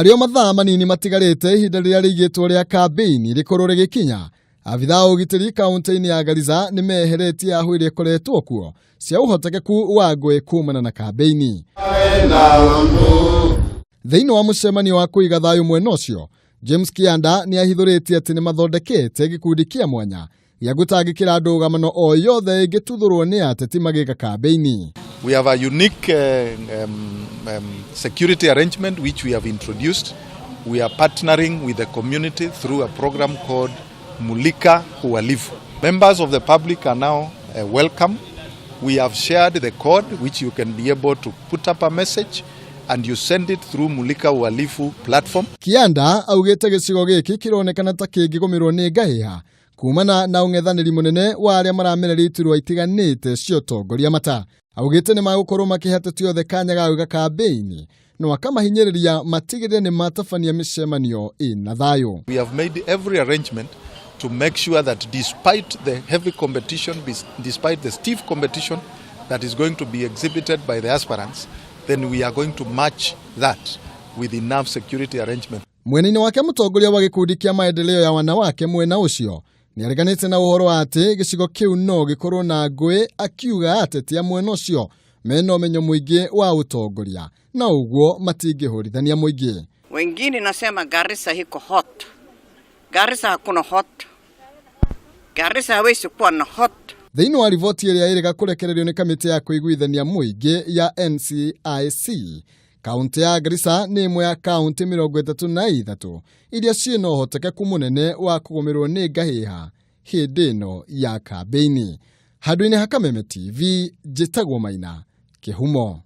Arĩ o mathaa manini matigarĩte ihinda rĩrĩa rĩigĩtwo rĩa kambĩini rĩkorwo rĩgĩkinya, abithaa a ũgitĩri kaunti-inĩ ya Garissa nĩ meheretie ahũ iria ikoretwo kuo cia ũhotekeku wa ngũĩ kumana na kambĩini. Thĩinĩ wa mũcemanio wa kũiga thayũ mwena ũcio, James Kianda nĩ ahithũrĩtie atĩ nĩ mathondekete gĩkundi kĩa mwanya gĩa gũtangĩkĩra ndũgamano o yothe ĩngĩtuthũrwo nĩ ateti magĩka kambĩini. We have a unique security arrangement which we have introduced. We are partnering with the community through a program called Mulika Uhalifu. Members of the public are now welcome. We have shared the code which you can be able to put up a message and you send it through Mulika Uhalifu platform. Kianda augĩte gĩcigo gĩkĩ kĩronekana ta kĩngĩgũmĩrwo nĩ ngahĩha kumana na ũng'ethanĩri mũnene wa arĩa maramereria iturwa itiganĩte cia ũtongoria mata. Augĩte nĩ magũkorwo makĩhe ateti othe kanya ga gwĩka kambĩini no akamahinyĩrĩria matigĩrĩre nĩ matabania mĩcemanio ĩna thayũ. We have made every arrangement to make sure that despite the heavy competition, despite the stiff competition that is going to be exhibited by the aspirants, then we are going to match that with enough security arrangement. Mwena-inĩ wake, mũtongoria wa gĩkundi kĩa maendeleo ya wanawake mwena ũcio nĩ areganĩte na ũhoro wa atĩ gĩcigo kĩu no gĩkorwo na ngũĩ, akiuga ateti a mwena ũcio mena ũmenyo mũingĩ wa ũtongoria na ũguo matingĩhũrithania mũingĩ. Wengine nasema Garissa iko hot. Garissa hakuna hot. Garissa hawezi kuwa na hot. Thĩinĩ wa riboti ĩrĩa ĩrĩga kũrekererio nĩ kamĩtĩ ya kũiguithania mũingĩ ya NCIC, kaunti ya Garissa nĩ ĩmwe ya kaunti 33 iria ciĩna ũhotekeku mũnene wa kũgũmĩrwo nĩ ngahĩha hĩndĩ ĩno ya kambĩini. Handũ-inĩ ha Kameme TV, njĩtagwo Maina Kĩhumo.